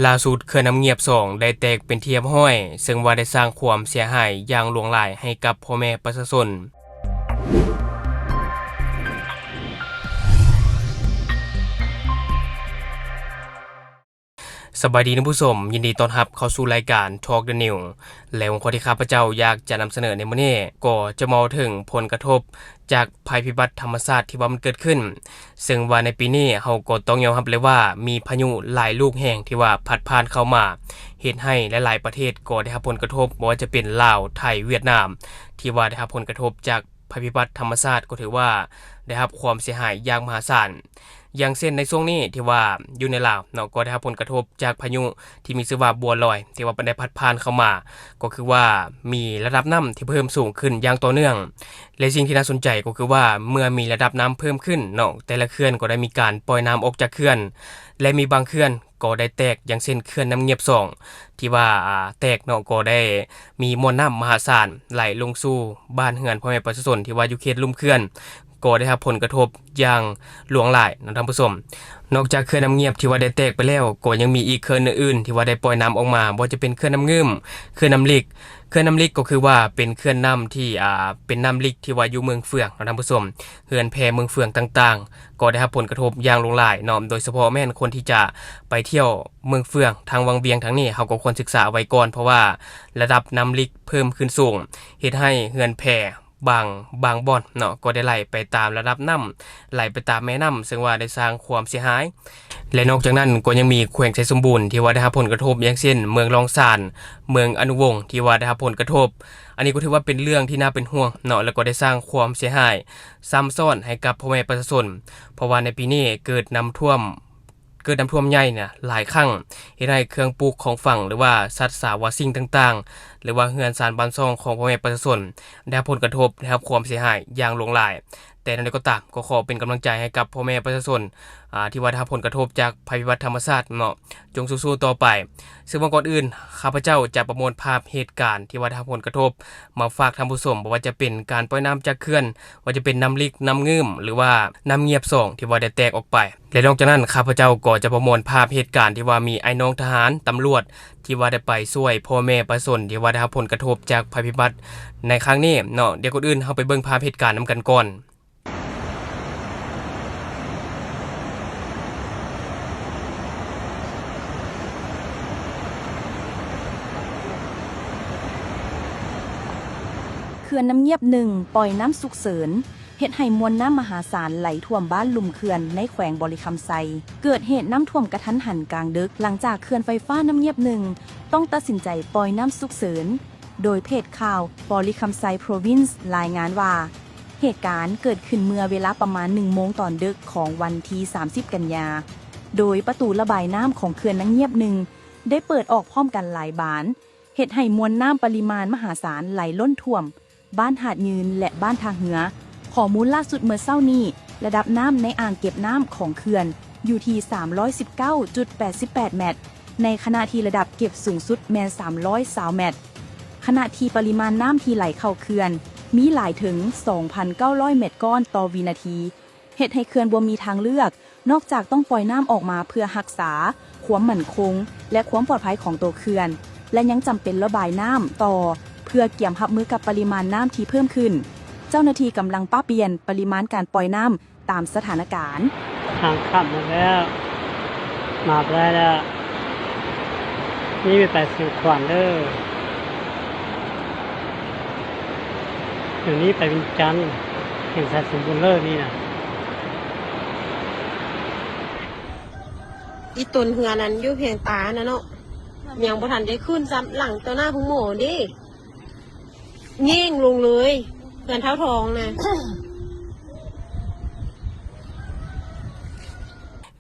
ລ່າສຸດເຂື່ອນນ້ຳງຽບສອງໄດ້ແຕກເປັນທີ່ຮຽບຮ້ອຍ, ເຊິ່ງວ່າໄດ້ສ້າງຄວາມເສຍຫາຍຢ່າງຫຼວງຫຼາຍໃຫ້ກັບພໍ່ແມ່ປະຊາຊົນ. ສະບາຍດີທ່ານຜູ້ຊົມ, ຍິນດີຕ້ອນຮັບເຂົ້າສູ່ລາຍການ Talk the News ແລະ ຫົວຂໍ້ທີ່ຂ້າພະເຈົ້າຢາກຈະນຳສະເໜີໃນມື້ນີ້ ກໍຈະມາເວົ້າເຖິງຜົນກະທົບຈາກໄພພິບັດທຳມະຊາດທີ່ວ່າມັນເກີດຂຶ້ນ, ເຊິ່ງວ່າໃນປີນີ້ເຮົາກໍຕ້ອງຍອມຮັບເລີຍວ່າມີພາຍຸຫຼາຍລູກແຮງທີ່ວ່າພັດຜ່ານເຂົ້າມາ, ເຮັດໃຫ້ຫຼາຍໆປະເທດກໍໄດ້ຮັບຜົນກະທົບ, ບໍ່ວ່າຈະເປັນລາວ, ໄທ, ຫວຽດນາມ, ທີ່ວ່າໄດ້ຮັບຜົນກະທົບຈາກໄພພິບັດທຳມະຊາດ ກໍຖືວ່າໄດ້ຮັບຄວາມເສຍຫາຍຢ່າງມະຫາສານ. ຢ່າງເຊັ່ນໃນຊ່ວງນີ້ທີ່ວ່າຢູ່ໃນລາວເນາະ ກໍໄດ້ຮັບຜົນກະທົບຈາກພາຍຸທີ່ມີຊື່ວ່າບົວລອຍ ທີ່ວ່າໄດ້ພັດຜ່ານເຂົ້າມາ, ກໍຄືວ່າມີລະດັບນ້ຳທີ່ເພີ່ມສູງຂຶ້ນຢ່າງຕໍ່ເນື່ອງ ແລະ ສິ່ງທີ່ໜ້າສົນໃຈກໍຄືວ່າເມື່ອມີລະດັບນ້ຳເພີ່ມຂຶ້ນເນາະ ແຕ່ລະເຂື່ອນກໍໄດ້ມີການປ່ອຍນ້ຳອອກຈາກເຂື່ອນ ແລະ ມີບາງເຂື່ອນກໍໄດ້ແຕກ, ຢ່າງເຊັ່ນເຂື່ອນນ້ຳງຽບສອງ ທີ່ວ່າ ອາ ແຕກເນາະ ກໍໄດ້ມີມວນນ້ຳມະຫາສານໄຫຼລົງສູ່ບ້ານເຮືອນພໍ່ແມ່ປະຊາຊົນທີ່ວ່າຢູ່ເຂດລຸ່ມເຂື່ອນ ກໍໄດ້ຮັບຜົນກະທົບຢ່າງຫຼວງຫຼາຍເນາະທ່ານຜູ້ຊົມ. ນອກຈາກເຂື່ອນນ້ຳງຽບທີ່ວ່າໄດ້ແຕກໄປແລ້ວ ກໍຍັງມີອີກເຂື່ອນອື່ນໆທີ່ວ່າໄດ້ປ່ອຍນ້ຳອອກມາ, ບໍ່ວ່າຈະເປັນເຂື່ອນນ້ຳງື່ມ, ເຂື່ອນນ້ຳລິກ. ເຂື່ອນນ້ຳລິກກໍຄືວ່າເປັນເຂື່ອນນ້ຳທີ່ ອາ ເປັນນ້ຳລິກທີ່ວ່າຢູ່ເມືອງເຟືອງເນາະທ່ານຜູ້ຊົມ, ເຮືອນແພເມືອງເຟືອງຕ່າງໆ ກໍໄດ້ຮັບຜົນກະທົບຢ່າງຫຼວງຫຼາຍເນາະ, ໂດຍສະເພາະແມ່ນຄົນທີ່ຈະໄປທ່ຽວເມືອງເຟືອງ ທາງວັງວຽງທາງນີ້ ເຮົາກໍຄວນສຶກສາໄວ້ກ່ອນ, ເພາະວ່າລະດັບນ້ຳລິກເພີ່ມຂຶ້ນສູງ ເຮັດໃຫ້ເຮືອນແພ ບາງ ບາງບ່ອນເນາະ ກໍໄດ້ໄຫຼໄປຕາມລະດັບນ້ຳ, ໄຫຼໄປຕາມແມ່ນ້ຳ, ເຊິ່ງວ່າໄດ້ສ້າງຄວາມເສຍຫາຍ. ແລະ ນອກຈາກນັ້ນກໍຍັງມີແຂວງໄຊສົມບູນທີ່ວ່າໄດ້ຮັບຜົນກະທົບ, ຢ່າງເຊັ່ນ ເມືອງລອງຊານ, ເມືອງອະນຸວົງ ທີ່ວ່າໄດ້ຮັບຜົນກະທົບ. ອັນນີ້ກໍຖືວ່າເປັນເລື່ອງທີ່ໜ້າເປັນຫ່ວງເນາະ, ແລ້ວກໍໄດ້ສ້າງຄວາມເສຍຫາຍຊ້ຳຊ້ອນໃຫ້ກັບພໍ່ແມ່ປະຊາຊົນ, ເພາະວ່າໃນປີນີ້ເກີດນ້ຳຖ້ວມ ເກີດນ້ຳຖ້ວມໃຫຍ່ເນຍຫຼາຍຄັ້ງ, ເຮັດໃຫ້ເຄື່ອງປູກຂອງຝັງ ຫຼືວ່າສັດສາວາສິ່ງຕ່າງໆ ຫຼືວ່າເຮືອນຊານບ້ານຊ່ອງຂອງພໍ່ແມ່ປະຊາຊົນໄດ້ຮັບຜົນກະທົບ, ໄດ້ຮັບຄວາມເສຍຫາຍຢ່າງຫຼວງຫຼາຍ. ແຕ່ແນວໃດກໍຕາມ, ກໍຂໍເປັນກຳລັງໃຈໃຫ້ກັບພໍ່ແມ່ປະຊາຊົນ ອາ ທີ່ວ່າໄດ້ຮັບຜົນກະທົບຈາກໄພພິບັດທຳມະຊາດເນາະ, ຈົ່ງສູ້ໆຕໍ່ໄປ. ເຊິ່ງວ່າກ່ອນອື່ນ ຂ້າພະເຈົ້າຈະປະມວນພາບເຫດການທີ່ວ່າໄດ້ຮັບຜົນກະທົບມາຝາກທ່ານຜູ້ຊົມ, ບໍ່ວ່າຈະເປັນການປ່ອຍນ້ຳຈາກເຂື່ອນ, ວ່າຈະເປັນນ້ຳລິກ, ນ້ຳງື່ມ ຫຼືວ່ານ້ຳງຽບສອງ ທີ່ວ່າໄດ້ແຕກອອກໄປ. ແລະ ນອກຈາກນັ້ນ ຂ້າພະເຈົ້າກໍຈະປະມວນພາບເຫດການທີ່ວ່າມີໄອ້ນ້ອງທະຫານ, ຕຳຫຼວດ ທີ່ວ່າໄດ້ໄປຊ່ວຍພໍ່ແມ່ປະຊາຊົນທີ່ວ່າໄດ້ຮັບຜົນກະທົບຈາກໄພພິບັດໃນຄັ້ງນີ້ເນາະ. ດຽວກ່ອນອື່ນເຮົາໄປເບິ່ງພາບເຫດການນຳກັນກ່ອນ. ເຂື່ອນນ້ຳງຽບໜຶ່ງ ປ່ອຍນ້ຳສຸກເສີນ ເຮັດໃຫ້ມວນນ້ຳມະຫາສານໄຫຼຖ້ວມບ້ານລຸ່ມເຂື່ອນໃນແຂວງບໍລິຄຳໄຊ. ເກີດເຫດນ້ຳຖ້ວມກະທັນຫັນກາງດຶກ ຫຼັງຈາກເຂື່ອນໄຟຟ້ານ້ຳງຽບໜຶ່ງ ຕ້ອງຕັດສິນໃຈປ່ອຍນ້ຳສຸກເສີນ, ໂດຍເພຈຂ່າວ Bawrikhamsae Province ລາຍງານວ່າ ເຫດການເກີດຂຶ້ນເມື່ອເວລາປະມານ ໜຶ່ງໂມງຕອນດຶກຂອງວັນທີ ສາມສິບ ກັນຍາ, ໂດຍປະຕູລະບາຍນ້ຳຂອງເຂື່ອນນ້ຳງຽບໜຶ່ງ ໄດ້ເປີດອອກພ້ອມກັນຫຼາຍບານ, ເຮັດໃຫ້ມວນນ້ຳປະລິມານມະຫາສານໄຫຼລົ້ນຖ້ວມ ບ້ານຫາດຍືນ ແລະ ບ້ານທ່າເຮືອ. ຂໍ້ມູນລ່າສຸດເມື່ອເຊົ້ານີ້, ລະດັບນ້ຳໃນອ່າງເກັບນ້ຳຂອງເຂື່ອນຢູ່ທີ່ ສາມຮ້ອຍສິບເກົ້າຈຸດແປດສິບແປດແມັດ, ໃນຂະນະທີ່ລະດັບເກັບສູງສຸດແມ່ນ ສາມຮ້ອຍຊາວແມັດ, ຂະນະທີ່ປະລິມານນ້ຳທີ່ໄຫຼເຂົ້າເຂື່ອນມີຫຼາຍເຖິງ ສອງພັນເກົ້າຮ້ອຍແມັດກ້ອນຕໍ່ວິນາທີ, ເຮັດໃຫ້ເຂື່ອນບໍ່ມີທາງເລືອກ ນອກຈາກຕ້ອງປ່ອຍນ້ຳອອກມາເພື່ອຮັກສາຄວາມໝັ້ນຄົງ ແລະ ຄວາມປອດໄພຂອງໂຕເຂື່ອນ ແລະ ຍັງຈຳເປັນລະບາຍນ້ຳຕໍ່ເພື່ອກຽມຮັບມືກັບປະລິມານນ້ຳທີ່ເພີ່ມຂຶ້ນ. ເຈົ້າໜ້າທີ່ກຳລັງປັບປ່ຽນປະລິມານການປ່ອຍນ້ຳຕາມສະຖານະການ. ທາງຂ້າມໝົດແລ້ວ ມາບໍ່ໄດ້ແລ້ວ. ນີ້ໄປແຂວງຂວັນເດີ ດຽວນີ້ໄປວຽງຈັນ ແຂວງໄຊສົມບູນເລີນີ້ນະ. ອີ່ຕົນເຮືອນນັ້ນຢູ່ພຽງຕານະເນາະ ຍັງບໍ່ທັນໄດ້ຂຶ້ນຊ້ຳ ຫຼັງຕໍ່ໜ້າໂຮງໝໍເດ້. ແຍງລົງເລີຍ ເຮືອນທ້າວທອງນະ.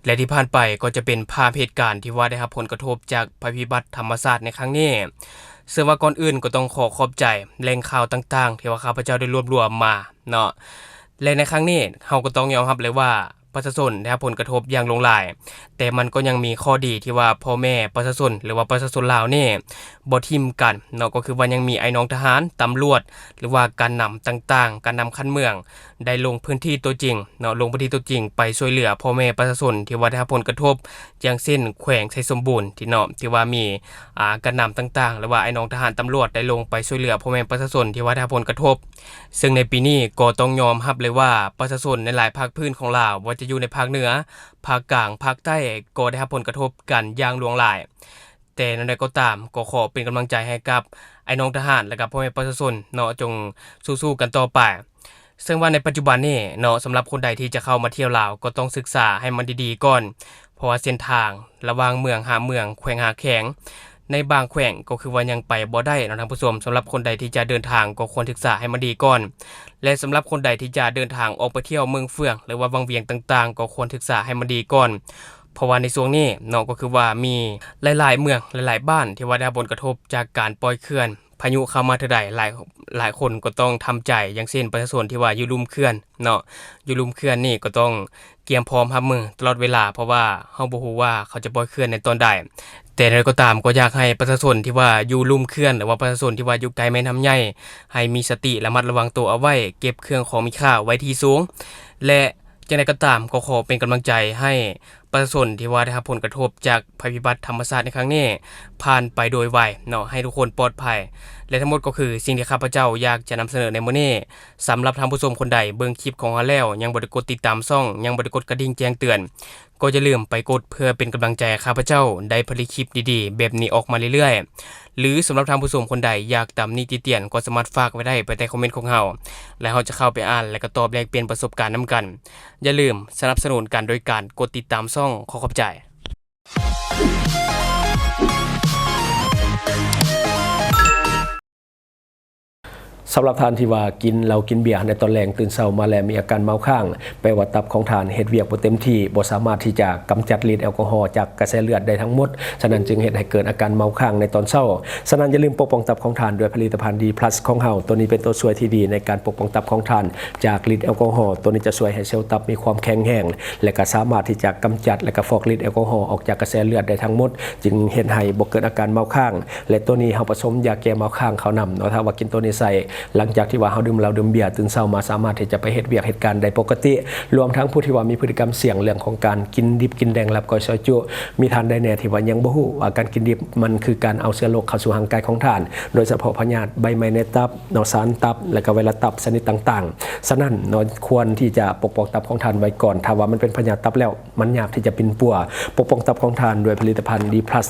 ແລະ ທີ່ຜ່ານໄປກໍຈະເປັນພາບເຫດການທີ່ວ່າໄດ້ຮັບຜົນກະທົບຈາກໄພພິບັດທຳມະຊາດໃນຄັ້ງນີ້. ເຊິ່ງວ່າກ່ອນອື່ນກໍຕ້ອງຂໍຂອບໃຈແຫຼ່ງຂ່າວຕ່າງໆ ທີ່ວ່າຂ້າພະເຈົ້າໄດ້ລວບລວມມາເນາະ. ແລະ ໃນຄັ້ງນີ້ເຮົາກໍຕ້ອງຍອມຮັບເລີຍວ່າ ປະຊາຊົນໄດ້ຮັບຜົນກະທົບຢ່າງຫຼວງຫຼາຍ, ແຕ່ມັນກໍຍັງມີຂໍ້ດີທີ່ວ່າພໍ່ແມ່ປະຊາຊົນ ຫຼືວ່າປະຊາຊົນລາວນີ້ບໍ່ຖິ້ມກັນເນາະ, ກໍຄືວ່າຍັງມີອ້າຍນ້ອງທະຫານ, ຕຳຫຼວດ ຫຼືວ່າການນຳຕ່າງໆ, ການນຳຂັ້ນເມືອງ ໄດ້ລົງພື້ນທີ່ຕົວຈິງເນາະ, ລົງພື້ນທີ່ຕົວຈິງໄປຊ່ວຍເຫຼືອພໍ່ແມ່ປະຊາຊົນທີ່ວ່າໄດ້ຮັບຜົນກະທົບ ຢ່າງເຊັ່ນ ແຂວງໄຊສົມບູນ ທີ່ເນາະ ທີ່ວ່າມີ ອ່າ ການນຳຕ່າງໆ ຫຼືວ່າໄອ້ນ້ອງທະຫານຕຳຫຼວດໄດ້ລົງໄປຊ່ວຍເຫຼືອພໍ່ແມ່ປະຊາຊົນທີ່ວ່າໄດ້ຮັບຜົນກະທົບ. ເຊິ່ງໃນປີນີ້ກໍຕ້ອງຍອມຮັບເລີຍວ່າ ປະຊາຊົນໃນຫຼາຍພາກພື້ນຂອງລາວ, ບໍ່ວ່າຈະຢູ່ໃນພາກເໜືອ, ພາກກາງ, ພາກໃຕ້ ກໍໄດ້ຮັບຜົນກະທົບກັນຢ່າງຫຼວງຫຼາຍ. ແຕ່ແນວໃດກໍຕາມ ກໍຂໍເປັນກຳລັງໃຈໃຫ້ກັບໄອ້ນ້ອງທະຫານ ແລະ ກັບພໍ່ແມ່ປະຊາຊົນເນາະ, ຈົ່ງສູ້ໆກັນຕໍ່ໄປ. ເຊິ່ງວ່າໃນປັດຈຸບັນນີ້ເນາະ, ສຳລັບຄົນໃດທີ່ຈະເຂົ້າມາທ່ຽວລາວ ກໍຕ້ອງສຶກສາໃຫ້ມັນດີໆກ່ອນ, ເພາະວ່າເສັ້ນທາງລະຫວ່າງເມືອງຫາເມືອງ, ແຂວງຫາແຂວງ, ໃນບາງແຂວງກໍຄືວ່າຍັງໄປບໍ່ໄດ້ເນາະທ່ານຜູ້ຊົມ. ສຳລັບຄົນໃດທີ່ຈະເດີນທາງ ກໍຄວນສຶກສາໃຫ້ມັນດີກ່ອນ ແລະ ສຳລັບຄົນໃດທີ່ຈະເດີນທາງອອກໄປທ່ຽວເມືອງເຟືອງ ຫຼືວ່າວັງວຽງຕ່າງໆ ກໍຄວນສຶກສາໃຫ້ມັນດີກ່ອນ. ເພາະວ່າໃນຊ່ວງນີ້ເນາະ ກໍຄືວ່າມີຫຼາຍໆເມືອງ ຫຼາຍໆບ້ານທີ່ວ່າໄດ້ຮັບຜົນກະທົບຈາກການປ່ອຍເຂື່ອນ. ພາຍຸເຂົ້າມາເທື່ອໃດ ຫຼາຍ ຫຼາຍຄົນກໍຕ້ອງທຳໃຈ, ຢ່າງເຊັ່ນ ປະຊາຊົນທີ່ວ່າຢູ່ລຸ່ມເຂື່ອນເນາະ, ຢູ່ລຸ່ມເຂື່ອນນີ້ກໍຕ້ອງກຽມພ້ອມຮັບມືຕະຫຼອດເວລາ, ເພາະວ່າເຮົາບໍ່ຮູ້ວ່າເຂົາຈະປ່ອຍເຂື່ອນໃນຕອນໃດ. ແຕ່ໃດກໍຕາມ ກໍຢາກໃຫ້ປະຊາຊົນທີ່ວ່າຢູ່ລຸ່ມເຂື່ອນ ຫຼືວ່າປະຊາຊົນທີ່ວ່າຢູ່ໃກ້ແມ່ນ້ຳໃຫຍ່ ໃຫ້ມີສະຕິລະມັດລະວັງຕົວເອົາໄວ້, ເກັບເຄື່ອງຂອງມີຄ່າໄວ້ທີ່ສູງ ແລະ ຈັ່ງໃດກໍຕາມ ກໍຂໍເປັນກຳລັງໃຈໃຫ້ປະຊາຊົນທີ່ວ່າໄດ້ຮັບຜົນກະທົບຈາກໄພພິບັດທຳມະຊາດໃນຄັ້ງນີ້ຜ່ານໄປໂດຍໄວເນາະ, ໃຫ້ທຸກຄົນປອດໄພ. ແລະ ທັງໝົດກໍຄືສິ່ງທີ່ຂ້າພະເຈົ້າຢາກຈະນຳສະເໜີໃນມື້ນີ້. ສຳລັບທ່ານຜູ້ຊົມຄົນໃດເບິ່ງຄລິບຂອງເຮົາແລ້ວ ຍັງບໍ່ໄດ້ກົດຕິດຕາມຊ່ອງ, ຍັງບໍ່ໄດ້ກົດກະດິ່ງແຈ້ງເຕືອນ, ກໍຢ່າລືມໄປກົດເພື່ອເປັນກຳລັງໃຈໃຫ້ຂ້າພະເຈົ້າໄດ້ຜະລິດຄລິບດີໆແບບນີ້ອອກມາເລື້ອຍໆ. ຫຼື ສຳລັບທ່ານຜູ້ຊົມຄົນໃດຢາກຕຳໜິຕິຕຽນ ກໍສາມາດຝາກໄວ້ໄດ້ພາຍໃຕ້ຄອມເມັນຂອງເຮົາ ແລະ ເຮົາຈະເຂົ້າໄປອ່ານ ແລະ ກໍຕອບແລກປ່ຽນປະສົບການນຳກັນ. ຢ່າລືມສະໜັບສະໜູນກັນໂດຍການກົດຕິດຕາມຊ່ອງ. ຂໍຂອບໃຈ. ສຳລັບທ່ານທີ່ວ່າກິນເຫຼົ້າກິນເບຍໃນຕອນແລງ, ຕື່ນເຊົ້າມາແລ້ວມີອາການເມົາຄ້າງ, ແປວ່າຕັບຂອງທ່ານເຮັດວຽກບໍ່ເຕັມທີ່, ບໍ່ສາມາດທີ່ຈະກຳຈັດລິດແອລກໍຮໍຈາກກະແສເລືອດໄດ້ທັງໝົດ, ສະນັ້ນຈຶ່ງເຮັດໃຫ້ເກີດອາການເມົາຄ້າງໃນຕອນເຊົ້າ. ສະນັ້ນຢ່າລືມປົກປ້ອງຕັບຂອງທ່ານດ້ວຍຜະລິດຕະພັນ D plus ຂອງເຮົາ. ໂຕນີ້ເປັນໂຕຊ່ວຍທີ່ດີໃນການປົກປ້ອງຕັບຂອງທ່ານຈາກລິດແອລກໍຮໍ. ໂຕນີ້ຈະຊ່ວຍໃຫ້ເຊວຕັບມີຄວາມແຂງແຮງ ແລະ ກໍສາມາດທີ່ຈະກຳຈັດ ແລະ ກໍຟອກລິດແອລກໍຮໍອອກຈາກກະແສເລືອດໄດ້ທັງໝົດ, ຈຶ່ງເຮັດໃຫ້ບໍ່ເກີດອາການເມົາຄ້າງ. ແລະ ໂຕນີ້ເຮົາປະສົມຢາແກ້ເມົາຄ້າງເຂົ້ານຳເນາະ. ຖ້າວ່າກິນໂຕນີ້ໃສ່ ຫຼັງຈາກທີ່ວ່າເຮົາດື່ມເຫຼົ້າດື່ມເບຍ, ຕື່ນເຊົ້າມາສາມາດທີ່ຈະໄປເຮັດວຽກເຮັດການໄດ້ປົກກະຕິ, ລວມທັງຜູ້ທີ່ວ່າມີພຶດຕິກຳສ່ຽງເລື່ອງຂອງການກິນດິບກິນແດງ ລາບກ້ອຍ ຊອຍຈຸ. ມີທ່ານໃດແດ່ທີ່ວ່າຍັງບໍ່ຮູ້ວ່າການກິນດິບມັນຄືການເອົາເຊື້ອໂລກເຂົ້າສູ່ຮ່າງກາຍຂອງທ່ານ, ໂດຍສະເພາະພະຍາດໃບໄມ້ໃນຕັບເນາະ, ສານຕັບ ແລະ ກໍໄວຣັສຕັບຊະນິດຕ່າງໆ. ສະນັ້ນເນາະ, ຄວນທີ່ຈະປົກປ້ອງຕັບຂອງທ່ານໄວ້ກ່ອນ. ຖ້າວ່າມັນເປັນພະຍາດຕັບແລ້ວ, ມັນຍາກທີ່ຈະປິ່ນປົວ. ປົກປ້ອງຕັບຂອງທ່ານດ້ວຍຜະລິດຕະພັນ D plus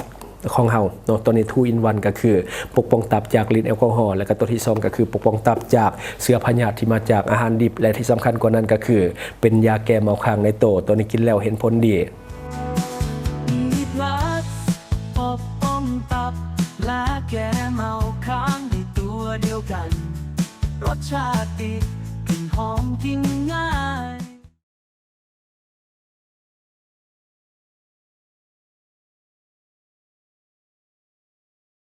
ຂອງເຮົາເນາະ. ໂຕນີ້ two in one ກໍຄືປົກປ້ອງຕັບຈາກລິດແອລກໍຮໍ, ແລະ ກໍໂຕທີສອງກໍຄືປົກປ້ອງຕັບຈາກເຊື້ອພະຍາດທີ່ມາຈາກອາຫານດິບ, ແລະ ທີ່ສຳຄັນກວ່ານັ້ນກໍຄືເປັນຢາແກ້ເມົາຄ້າງໃນໂຕ. ໂຕນີ້ກິນແລ້ວເຫັນຜົນດີ. ມີພລັສປົກປ້ອງຕັບ ແລະ ແກ້ເມົາຄ້າງໃນຕົວດຽວກັນ. ລົດຊາດດີ, ກິ່ນຫອມ, ກິນງ່າ